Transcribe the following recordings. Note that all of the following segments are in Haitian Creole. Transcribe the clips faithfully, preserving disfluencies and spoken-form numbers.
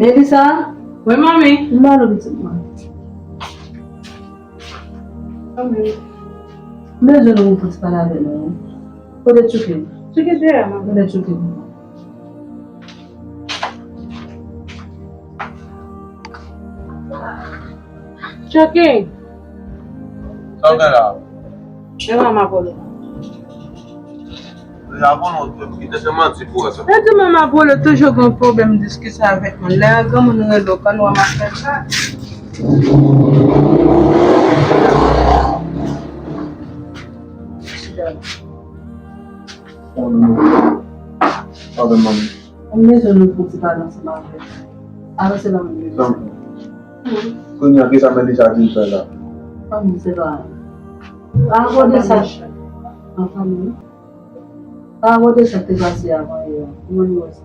Melissa? Wi, manmi. M ba nou pitit mwen. Manmi. M bezwen nou pou ti pale avè nou. Kote Tchouki? Tchouki dèyè, manmi. Kote Tchouki? Tchouki. Sa w gen la? Devan m ap rele. Deja konnen w te kite se manti pou wè sa. Depi manman Apollo toujou gen pwoblèm diskisyon avèk moun. Lè granmoun rele w, kòm w ap fè sa. Padon, manmi. M bezwen nou pou ti pale ansanm avè m. Alò, se la m bezwen. Kounye a, kisa Melissa di l fè la? Fanmi, se pa. Pa abòde sa. An fanmi. Pa abòde sa k te pase avan yè a. Kòman nou wè sa?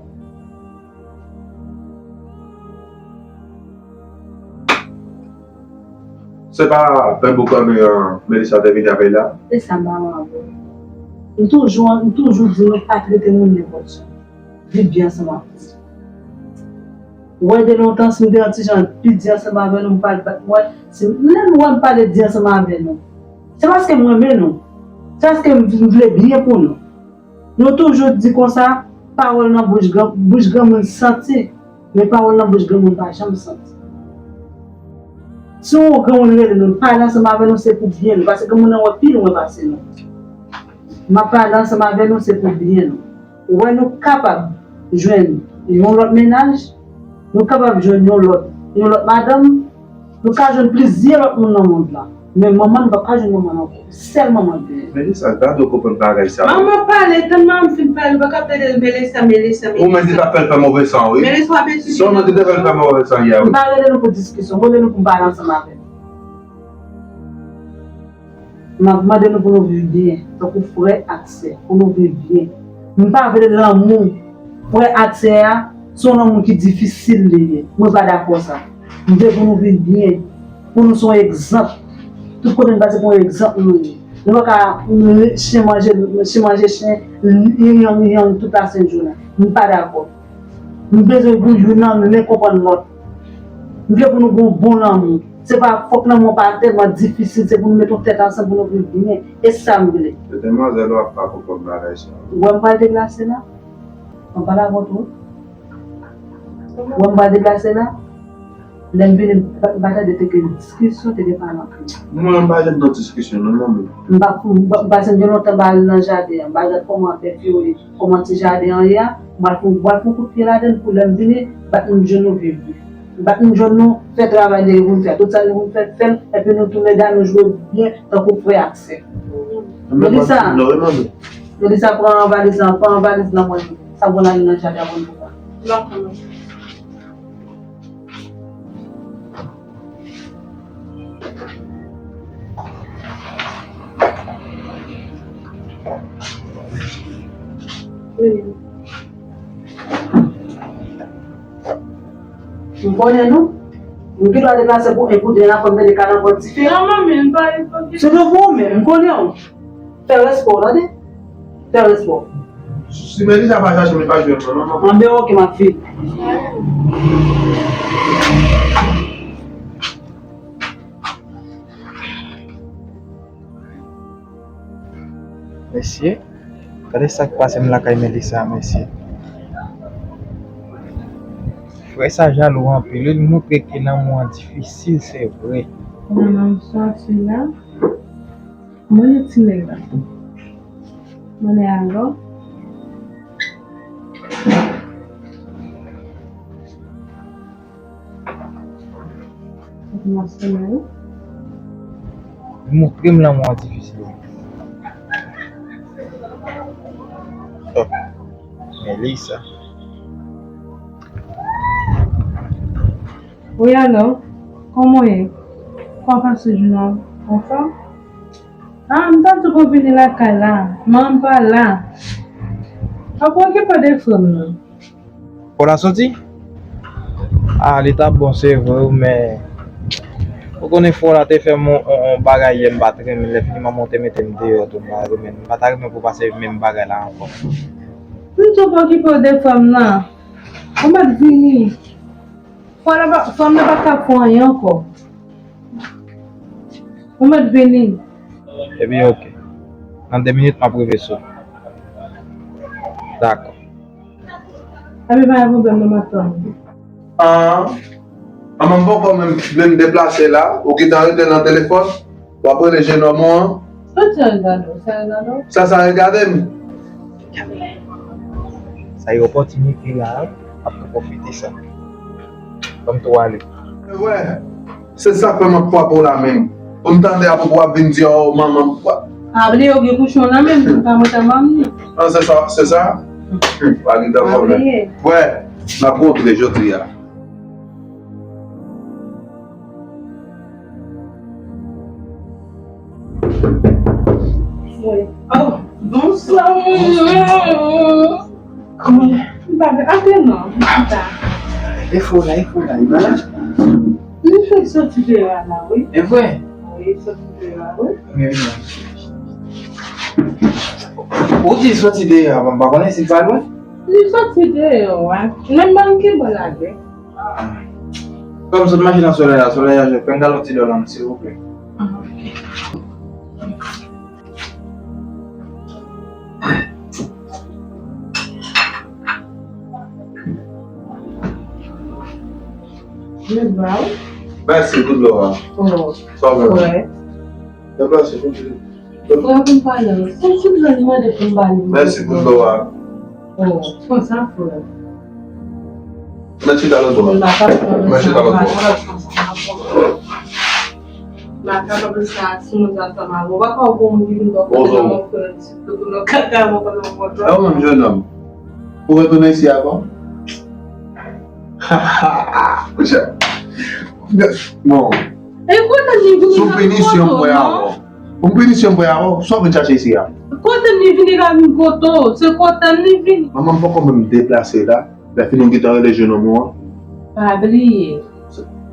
Se pa bèl boukannen an Melissa te vini avè l la? E sa m pa wè ankò. M toujou, m toujou di nou pa trete moun nenpòt jan. Viv byen ansanm avè l. Wè de lontan, si m te yon ti jan pi di ansanm avè nou, m pa t bat mwen. Si, lè m wè m pa t di ansanm avè nou, se paske m renmen nou. Se paske m, m vle byen pou nou. Nou toujou di konsa, pawòl nan bouch gran, bouch granmoun santi, men pawòl nan bouch granmoun pa janm santi. Si yon granmoun rele nou, pale ansanm avè nou, se pou byen nou, paske granmoun nan wè pi lwen pase nou. M ap pale ansanm avè nou, se pou byen nou. Ou wè, nou kapab jwenn yon lòt mennaj, nou kapab jwenn yon lòt, yon lòt madanm, nou ka jwenn plizyè lòt moun nan mond lan. Men manman n, nou p ap ka jwenn manman n ankò. Sèl manman n genyen. Melissa, gade w konprann bagay sa. Manman pale, tann manman fin pale, ou pa ka tande Melissa, Melissa, Melissa. Ou menm te ta fè l fè move san, wi. Melissa, w ap etidye. Sèlman te ta fè l fè move san yè, wi. M pa rele nou pou diskisyon, m rele nou pou m pale ansanm avè nou. M ap mande nou pou nou viv byen, tankou frè ak sè, pou nou viv byen. M pa vle lanmou frè ak sè a, se yon lanmou ki difisil li ye. Mwen pa dakò sa. M vle pou nou viv byen, pou nou se yon egzanp. Tout kote n pase, pou yon egzanp nou ye. Nou pa ka, mm, chen manje, chen manje chen, yang, yang tout lasent jounen. M pa dakò. M bezwen pou youn nan nou konprann lòt. M vle pou nou gen yon bon lanmou. Se pa, fòk lanmou an pa tèlman difisil, se pou nou met yon tèt ansanm pou nou viv byen. E sa m vle. Se demwazèl w ap pa konprann bagay sa. Ou wè m pral deplase la? Mwen pale avè w tou. Ou wè m pral deplase la? Lè m vini, m pa, m pa tande te gen diskisyon, te gen pale anpil. Mwen, m pa janm nan diskisyon, non, manmi. M pa, m pa, m pa janm gen lontan m pa al nan jaden an. M pa janm kòman fè fyori, kòman ti jaden an ye a. M pral fè, m pral fè yon kout pye ladan l pou lè m vini, bat nou jwenn nou viv byen. Bat nou jwenn nou fè travay nou gen pou n fè. Tout sa nou gen pou n fè, fè l, epi nou tounen dan nou jwe byen tankou frè ak sè. Melissa, Melissa, pran valiz lan, pran valiz lan mwen. Sa bon, n ale nan jaden an pou n pran. Dakò, manmi. M konnen nou. M gen dwa deplase pou en kou de la, fò m mete kalanbò dife. Non, manmi, m pa ipokriti. Se de ou menm, m konnen w. Fè respè w, tande? Fè respè w. Si Melissa pa chache m, li pa jwenn mwen, non, manman. Anben, oke, m ap vini. Mesye, gade sa k pase m lakay Melissa, mesye. Frè sa jalou anpil, wi, li montre ke lanmou an difisil, se vre. Mwen menm sòti la. Mwen e ti nèg la. Mwen e alò. Mwen sèmen wi. Montre m lanmou an difisil. Oh. Melissa. Wi, alò, kòman w ye? Kòman w pase jounen an? Anfòm? Ah, m ta di w pou w vini lakay la, men m pa la. Ou pa okipe w de frè m nan. Fò la soti? Ah, li t ap bon, se vre, wi, men ou konnen fò la te fè m yon, yon, yon bagay yè, m pa t renmen, lè fini manman w te mete m deyò tou, m pa renmen, m pa ta renmen pou w pase menm bagay la ankò. M di w pa okipe w de frè m nan. Ou mèt vini. Fanm nan pa, fanm nan pa ka fè anyen ankò. Ou mèt vini. Ebyen, oke. Nan de minit, m ap rive sou. Dakò. Ebyen, pa gen pwoblèm, non, m ap tann ou. Ah, manman m poko menm vle m deplase la. Ou gentan rete nan telefòn? W ap rele jenòm ou an? Sa sa regade w? Sa regade w? Sa sa regade m? Sa e opòtinite la, ap tou pwofite sa. Ban m tou ale. Wè, se sa k fè m ap frape w la menm. Pou m tande apre w ap vin di, oh, manman m. Pa bliye w gen kouchon nan men m, m pa mwen ta manm ni. Ah, se sa, se sa? Hmm, pa gen pwoblèm. Wè, n ap rantre jodi a. Wi. Oh, bonswa. Bonswa. Kòman? M pa byen. Antre non, chita. E fo la, e fo la, e malad. Li fèk soti deyò a la, wi. E vre? Wi, soti deyò a, wi. Byen, byen. Ou di soti deyò a, m pa konnen si l pa lwen. Li soti deyò a. Menm ban ki bò l ale. Kòm sot mache nan solèy la, solèy la jwenn. Pran galon ti dlo nan, silvouplè. Ah, ok. Mèsi pou dlo a. Oh. Sa w vle? Wè. Deplase pou di. Frè pou m pale w. Se ti dlo li mande pou m ba li. Mèsi pou dlo a. Oh, konsa, frè. Mèsi talè bò. Mèsi talè bò. M pa kapab sa sou moun sa ansanm avè w. Papa w gon moun ki vin bò kote nan yon frè, tout moun nan kaka, mwen konnen w kontan. E ou menm, jennonm? Ou retounen isi ankò? Monchè. Bon. E kote li vin sou pinisyon m pran avè w. Pou m pinisyon m pran avè w, sa w vin chache isi a? Kote li vin la vin kote w, se kote li vin. Manman m poko menm deplase la. Lè fini, m gentan rele jennonm ou an. Pa bliye.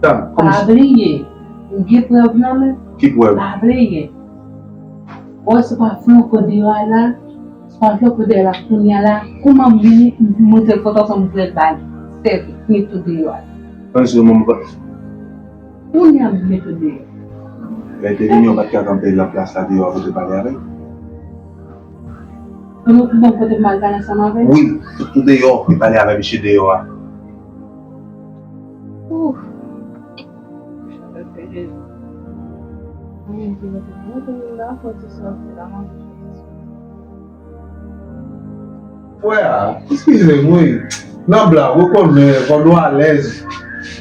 Tann, kòman? Pa bliye. M gen prèv nan men. Ki prèv? Pa bliye. Wè, se pa flanke deyò a la. Se pa flanke deyò a la, kounye a la. Kouman m vini, m montre l foto ansanm, m voye l ba li. Sèvi, met tou deyò a. Ann sou moun. Kounye a m met tou deyò. Lè te vini, ou pa t ka kanpe nan plas la deyò a pou te pale avè l? Pou nou, pou bon kote m al pale ansanm avè l? Wi, tout, tout deyò, pou pale avè misye deyò a. Ouf. Frè a, eskize m wi. Nan blag, ou konnen, kòm nou alèz.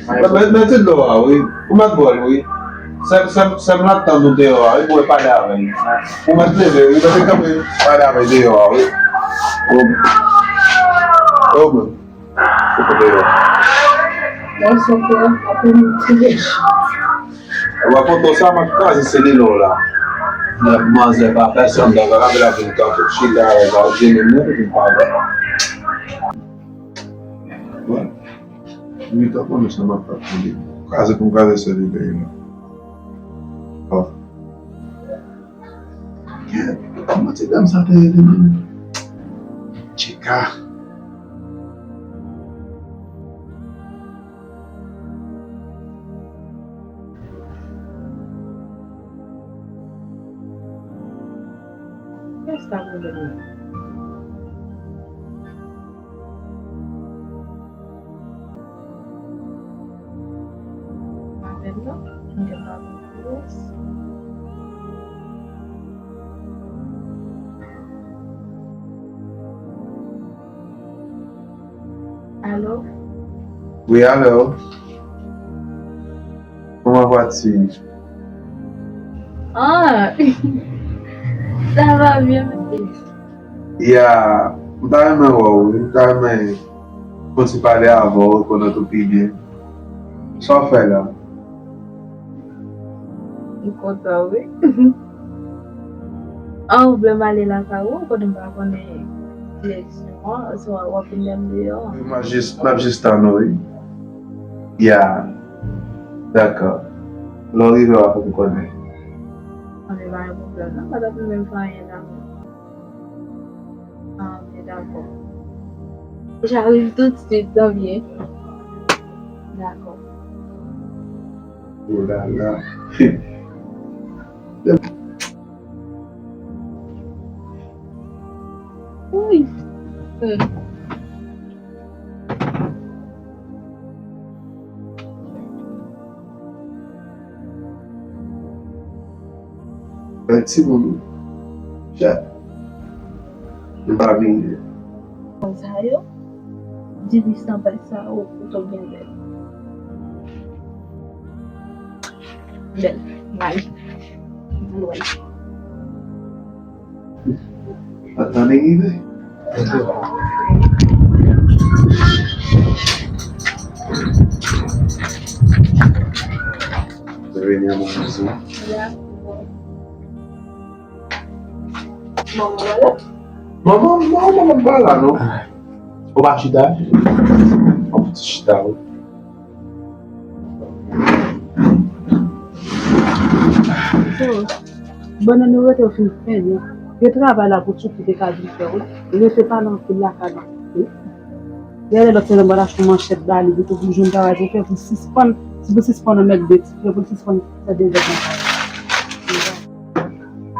Men, men, men ti dlo a, wi. Ou mèt bwè l, wi. Sè, sè, sè m la tann ou deyò a, wi, pou w pale avè l. Ou mèt leve, wi, mèt kanpe pale avè l deyò a, wi. Ou, ou mèt. Ou kote yo? Mwen se frè, apre m ti deshi. Ewa, foto sa, m ap kraze selil ou la. Nèg manzè pa fè semblan, pa ka vin ap vin kanpe chita avèk Jimmy, non, pou vin pale. Bon. Li ta konnen sa m ap fè pou li. Kraze pou m kraze selil li la. Oh. Kèt, kòman ti dam sa te rele menm? Chika. Kiyès sa pwoblèm nan? Avè m non, m gen pwoblèm. Alo? Wi, alo. Comment vas-tu? Ah, ça va bien, merci. Ya, m ta renmen wè w, wi. M ta renmen konn ti pale avè w, konnen w pi byen. Sa w fè la? M kontan, wi. Ah, ou vle m ale lakay ou, kote m pa konnen direksyon an, oswa w ap vin menm deyò? Wi, m ap jis, m ap jis tann ou, wi. Ya. Dakò. Lè w rive, w ap fè m konnen. Anben, pa gen pwoblèm, non, pa t ap menm fè anyen la. Ah, ok, dakò. J'arrive tout de suite, tan byen. Dakò. Oh là là. Uy. Hmm. Bèl timoun wi. Chat. Nou pa vini. Konsa yo, dirij tanpèt sa yo, ou to byen bèl. Bèl. May. Lwen. Atan li rive. Reveni a manman. Manman pa la? Manman, non, manman pa la, non. Ou pa chita? Ou pa chita, wi. So, bannann yo rete yo fin fè yo. Gen travay la pou Tchouki te ka vin fè, wi. Rete pale anpil lakay la. Genlè lòt semèn, m pral achte yon manchèt ba li, pou tou pou jwenn travay pou fè, pou sispann, si pou sispann anmède ti fi yo, pou sispann fè dezòd nan kay la.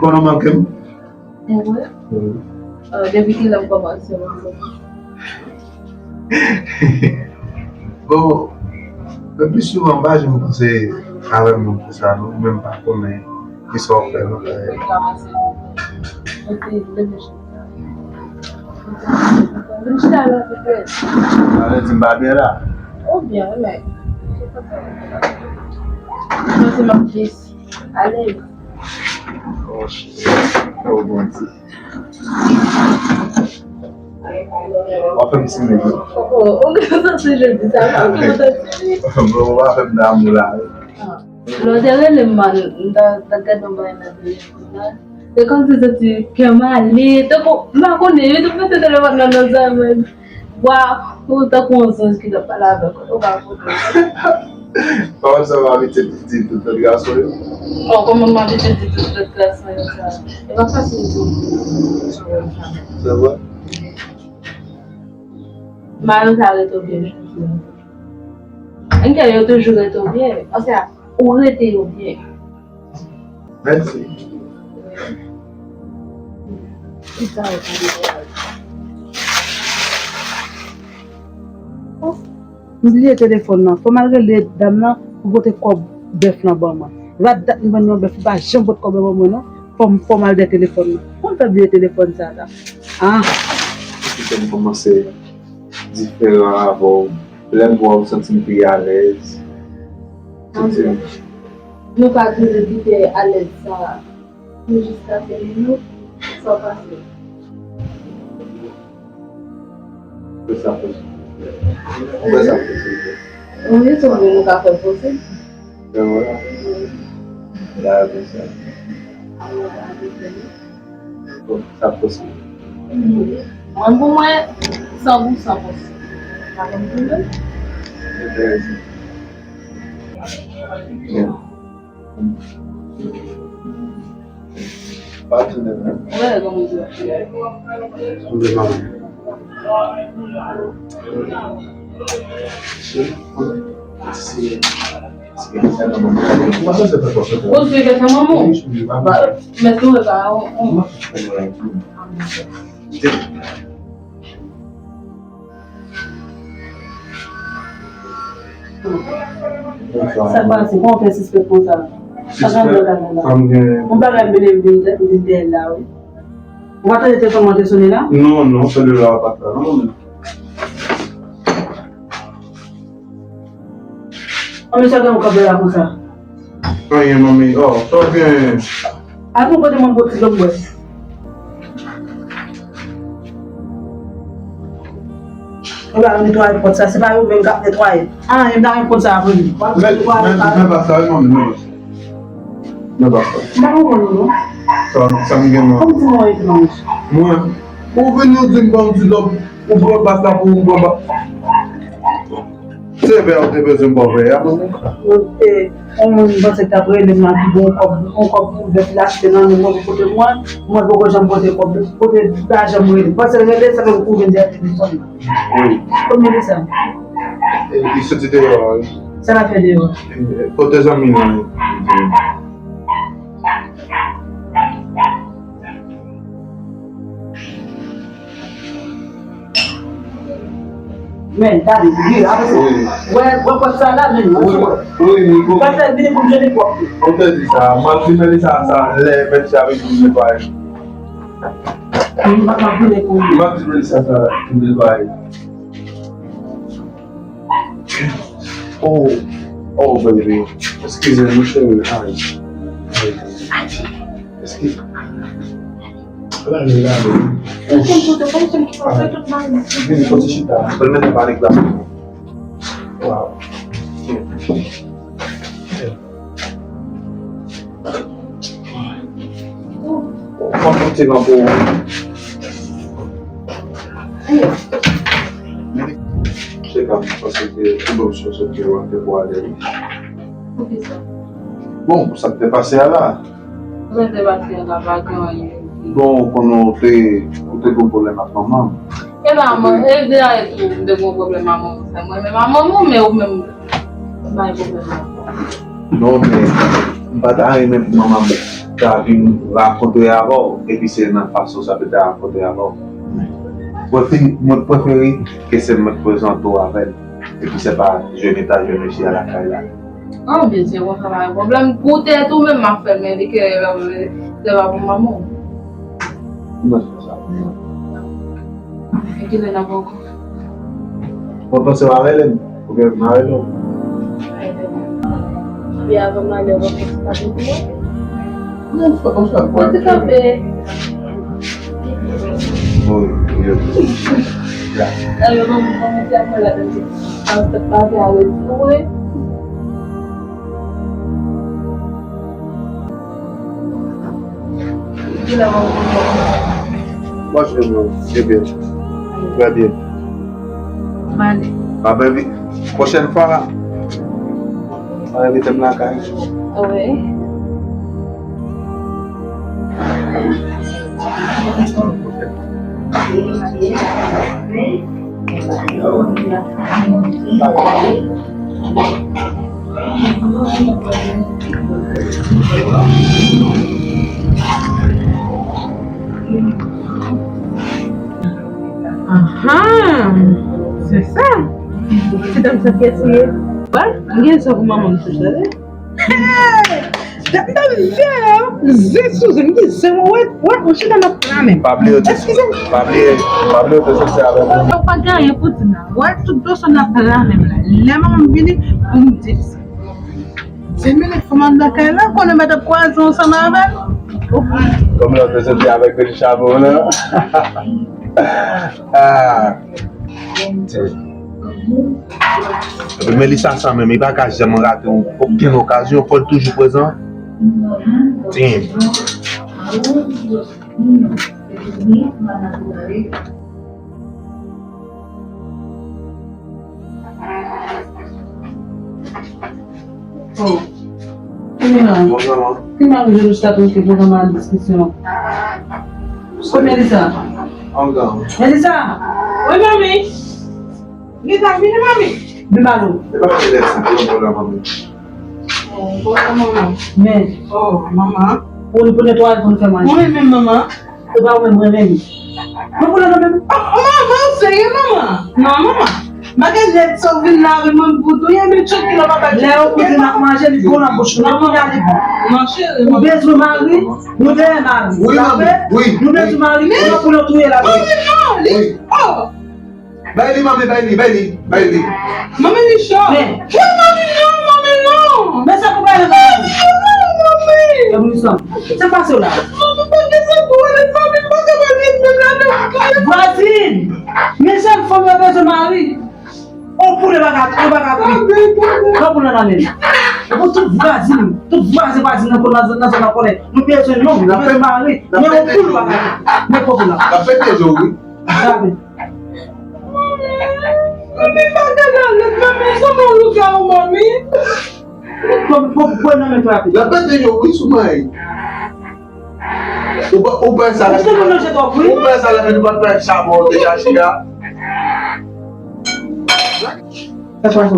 Bon, non, manke m. Mwen? Wi. Ah, depi kilè m kòmanse manke w? Bon, le pli souvan, m pa janm panse avè m non konsa, non, ou menm pa konnen kisa w fè nan kay la. Vin chita la, petèt. Sa vle di m pa byen la? Ou byen, wi, men. Mwen se m ap byen isi. Alèz. Oh, shit. Oh, Bondye. W ap fè m timid, wi. Oh, oh, ou gen santi jodi sa, pa ou gen santi timid. Bon, w ap fè m damou la, wi. Ah. Lè w te rele m, man, m ta, ta gade yon bagay nan telefòn nan. Se kòmsi m santi kè m ale, tankou, m pa konnen, wi, tou mete telefòn nan nan zòrèy mwen. Wa, ou tankou yon zanj ki t ap pale avèk ou, ou pa konnen. Pawòl sa yo abitye di tout lòt gason yo. Bon, kòman m abitye di tout lòt gason yo sa? E pa fasil pou, pou, pou, pou sa. Se vre? Mari w sa rete w byen jodi a. Ann kè yo toujou rete w byen. Anfin, ou rete yo byen. Mèsi. Ki sa w ta di? Oh, m bliye telefòn nan. Fò m al rele dam nan pou pote kòb bèf lan ban mwen. E pa dat m vann yon bèf, li pa janm pote kòb lan ban mwen non. Fò m, fò m al dèyè telefòn nan. Kòman m fè bliye telefòn sa la? Ah. Kite m kòmanse diferan avè w. Lè m wè w, m santi m pi alèz. Santi m. Nou pa dwe kite alèz sa a. Nou jis ka fè nou, sa w panse? Fè sa posib. Fè sa posib. Wi, se vre, nou ka fè l posib. E vwala. Wi. Sa vle sa. Bon, sa posib. Mwen, pou mwen, san pou san posib. Pa konn pou mwen. Enteresan. Byen. Pa tounen non. Ou wè kòman w di w ap fè. Tounen manman. Cheri, si, si, si, si, Ou pa santi fè kòchon. Ou santi fè kòchon, manman? Wi, cheri, papa. Mèt nou e pa, on, on. Sa k pase? Kòman w fè sispèk konsa? Sa k ap fèt la? Mwen pa ka vin vin dèyè la, wi. Ou pa tande telefòn mwen te sone la? Non, non, sele la pa t la, non. Ann, mesye, gen yon kòb la konsa. Anyen, manmi. Oh, sa w gen? Al pou kote mwen pot ti dlo m bwè. Ou la netwaye pòt sa, se pa yo menm k ap netwaye. Anyen, m ta renmen konn sa apre li. Men, men, men pa sa, wi, manmi, men pa sa. Men pa sa. M pa konprann ou, non. Sa, sa m gen, non. Kòm ti mwen etranj. Mwen, ou vini, ou di m ba m ti dlo, ou pran bas la pou ou pran ba. Se vè ou te bezwen bò vè a, manman? Ou te, yon moun m panse k t ap rele m la ki gen yon kòb, yon kòb pou bèf li achte nan men mwen pou pote pou mwen, mwen poko janm pote kòb, pote lajan m rele. Panse l rele, sa fè m kouri dèyè telefòn nan. Wi. Konbyen de sa? E, li soti deyò a, wi. Sa l ap fè deyò? Pote zanmi l lan. Men, gade, vire, avanse. Wi. Wè, wè pòt sa la, men, wi, wi, wi. Pase vini pou m jwenn pòt. Ou te di sa, m ap di Melissa sa, lè Melissa vin pou m netwaye. M ap vini pou li. M ap di Melissa sa, pou m netwaye. Oh, oh, baby. Eskize m, cheri. Ay. Ay. Eskize. Lale, lale. Ou. Vini, fò ti chita. Fò l mete pa nan glas. Wow. Fò m monte nan pou ou. Se ka, paske tout opsyon se ke w te pou ale. Poukisa? Bon, sa k te pase a la. Sa k te pase a la, pa gen anyen. Bon, ou konnen ou te, ou te gen pwoblèm ak manman m. E pa man, e de a tou, m te gen pwoblèm ak manman m, men manman m, men ou menm, m pa gen pwoblèm ak ou. Non, men m pa ta renmen pou manman m ta vin rankontre avè w, epi se nan fason sa pou l ta rankontre avè w. Mwen fin, mwen prefere ke se mwen k prezante w avè l, epi se pa jwenn eta jwenn mesye a lakay la. An, byen, se konsa, pa gen pwoblèm. Pou tèt ou menm, m ap fè l, men li ke se pa pou manman w. Mwen fè sa pou mwen. E kilè n ap ankò? Mwen panse w a rele m. Oubyen m a rele w. Epi avan m ale, w ap fè ti pati pou mwen? Non, fè konsa, mwen te kanpe. Bon, yo. Alò, bon, bon, mwen te ap pale avèk li. An fèt, pa te ale tou, wi. Mwen cheri, mwen, e byen. Trè byen. Male. A, baby, pwochèn fwa la, mwen envite m lakay. Wi. Ahan, se sa. Ti dam sa, kiyès li ye? Wè, m gen sa pou manman m sou sa, wi. Hey! Dat m t ap veye, zen sou zen, m di zen, wè, wè, ou chita nan plan menm. Pa bliye, eskize m. Pa bliye, pa bliye, te soti avèk mwen. Ou pa gen anyen pou di m la. Wè, tout dosye n ap plan menm la. Lè manman m vini, pou m di l sa. Zen, men fanm anndan kay la, konnen m pa t ap kwaze ansanm avè l. Kòm lè w te soti avèk Richard, non? Ah. Epi Melissa sa menm, li pa ka janm rate yon, okenn okazyon, fò l toujou prezan. Damn. Oh. Ki mari? Bonjou, manman. Ki mari Jonas ta tronpe pou nan mal diskisyon? Kot Melissa? Angan. Melissa! Wi, manmi. Melissa, vini, manmi. Vin ba nou. E pa manje lè sa, pou nou la, manmi. Oh, bonjou, manman. Men. Oh, manman. Pou nou, pou netwaye, pou nou fè manje. Mwen menm, manman. Se pa ou menm mwen menm. Mwen pou lòt menm. Oh, manman, ou serye, manman? Non, manman. Bagay nèt sa w vin la avè mwen pou tou, yon minit chak ki la papa. Lè yo kote n ap manje, li bon nan bouch nou. Manman, gade bon. Manman, cheri, ou bezwen mari, nou dèyè mari. Wi, manmi, wi. Nou bezwen mari, nou pou nou touye la. Manmi, non, li. Oh. Bay li, manmi, bay li, bay li, bay li. Manmi, li cho. Men. Wi, manmi, non, manmi, non. Men sa pou bay li, manmi. Non, manmi. E pou nou sanm. Sa k pase w la? Manmi, pa gen sa pou wè, manmi, pa gen mari menm la, non. Vwazin! Men jan fanm yo bezwen mari. On poulè pa ka, pa ka kri. Pran poul nan men l. Pou tout vwazin, tout vwazen, vwazin nan, nan, nan zòn nan konnen. Nou bezwen nonm, nou bezwen mari. Men on poul pa ka kri. Men pran poul la. L ap pete je w, wi. Gade. Manmi, pa gade alèz, manmi, sa bon lougawou, manmi. Bon, bon, bon, nan men frape. L ap pete je w, wi, sou mari. Ou pa, ou pa sa la. Ou pa sa la, men nou pa t fè chabon deja, chita. Sa pa sa.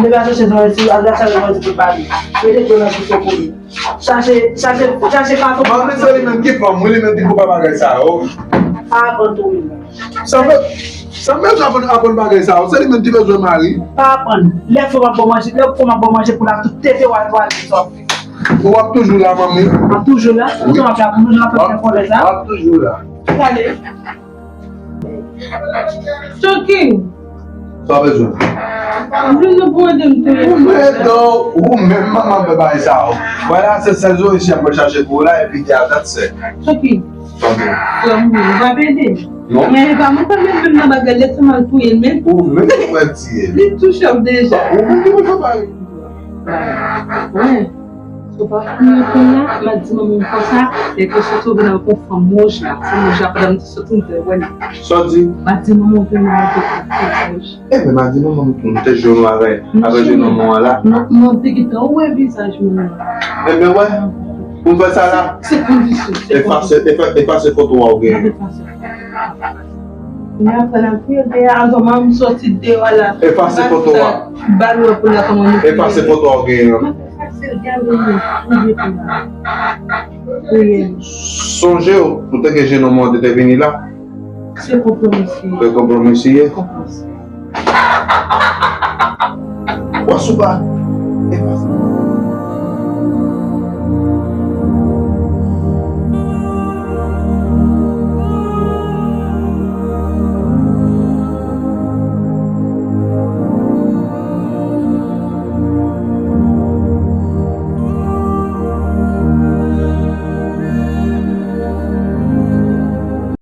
Depi asosye zanmi ti, al chache zanmi ti pou pale. Mete dlo nan sou fò pou li. Chache, chache, chache katon pou. Manmi, se li menm ki fanm, wi, li menm ki koupab bagay sa yo. Pa aprann tou wi. Sa fè, sa fè aprann, aprann bagay sa yo. Se li menm ki bezwen mari. Pa aprann. Lè fanm ap bon manje, lè fanm ap bon manje pou la, tout tete w al, w al di sa w ap fè. Ou ap toujou la, manmi? M ap toujou la. Wi. Ou ap la pou nou, nou ap fè kòlè sa. W ap toujou la. Gade. Choking. Sa w bezwen? M vin nou pou ede m touye. Ou menm, ou menm, manman fè bagay sa yo. Vwala, se sèl zo isi ap chache pou ou la, epi te atant sè. Choking. Frè m, ou pa ap ede. Non. Men e pa mwen k ap vin nan bagay, lè se m al touye l, men. Ou menm ki pral tiye l. Li tou chòk deja. Ou menm ki pral fè bagay. Wi. Si w pa fouye kounye a, m a di manman m konsa, lè ke soti w vin avèk yon fanm wouj la, fanm wouj la, pandan m te soti, m te wè l. Sa w di? M a di manman w vin avèk yon fanm wouj. Ebyen, m a di manman m tou, m te jwenn w avè, avè jennonm ou an la. Non, non, te gentan wè vizaj moun nan. Ebyen, wè, pou m fè sa la. Se kondisyon, se kondisyon. Efase, efa-, efase foto a w genyen. Efase. Men apre n ap kriye deyò, avan m soti deyò la. Efase foto a. Ba nou pou la kòman nou. Efase foto a w genyen an. M ap efase l, gade nou, kriye pou la. Kriye. Sonje w, ou te gen jennonm ou an te, te vini la. Se konpwomi si. Se konpwomi si ye. Konpwomi si. Wè sou pa.